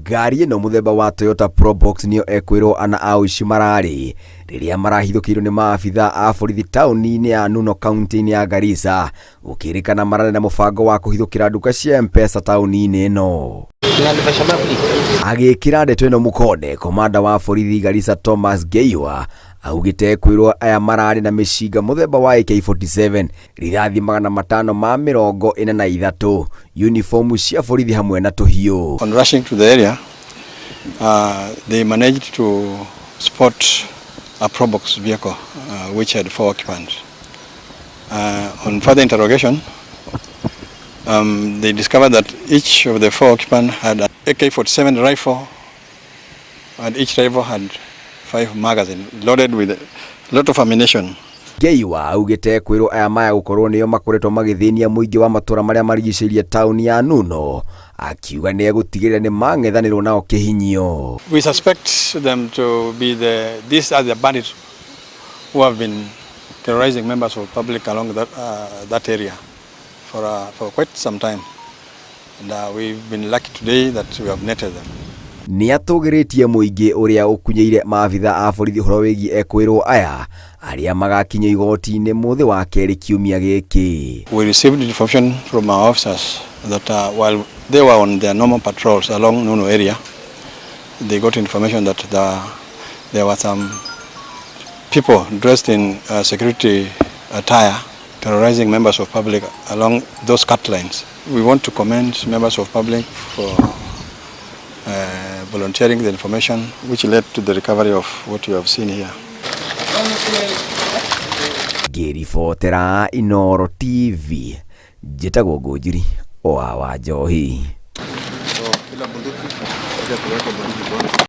Ngari ĩno mũthemba wa Toyota Probox nĩyo ekwĩrwo ana a ũici mararĩ rĩrĩa marahithũkĩirwo nĩ maabitha a borithi taũni-inĩ ya Nuno kaunti-inĩ ya Garissa, gũkĩrĩkana mararĩ na mũbango wa kũhithũkĩra nduka cia M-Pesa taũni-inĩ ĩno. Agĩkĩra ndeto ĩno mũkonde, komanda wa borithi Garissa Thomas Ngeiwa augĩte kwĩrwo aya mararĩ na mĩcinga mũthemba wa AK-47, rithathi 543, uniform cia borithi hamwe na tũhiũ. On rushing to the area, they managed to spot a Probox vehicle which had four occupants. On further interrogation, they discovered that each of the four occupants had an AK-47 rifle, and each rifle had five magazines loaded with a lot of ammunition. Ngeiwa augĩte kwĩrwo aya maya gũkorwo nĩo makoretwo magĩthĩnia mũingĩ wa matũra marĩa marigicĩirie taũni ya Nuno, akiuga nĩ egũtigĩrĩra nĩ mang'ethanĩrwo nao kĩhinyio. We suspect them to be these are the bandits who have been terrorizing members of public along that area for quite some time. And we've been lucky today that we have netted them. Nĩ atũgĩrĩtie mũingĩ ũrĩa ũkunyĩire maabitha a borithi ũhoro wĩgiĩ ekwĩrwo aya arĩa magakinyio igoti-inĩ mũthĩ wa kerĩ kiumia gĩkĩ. We received information from our officers that while they were on their normal patrols along Nuno area, they got information that there were some people dressed in security attire terrorizing members of public along those cut lines. We want to commend members of public for volunteering the information which led to the recovery of what you have seen here. Ngĩribotera Inooro TV, njĩtagwo Ngũnjiri wa Wanjohi. So, kila bunduki, tuweke bunduki.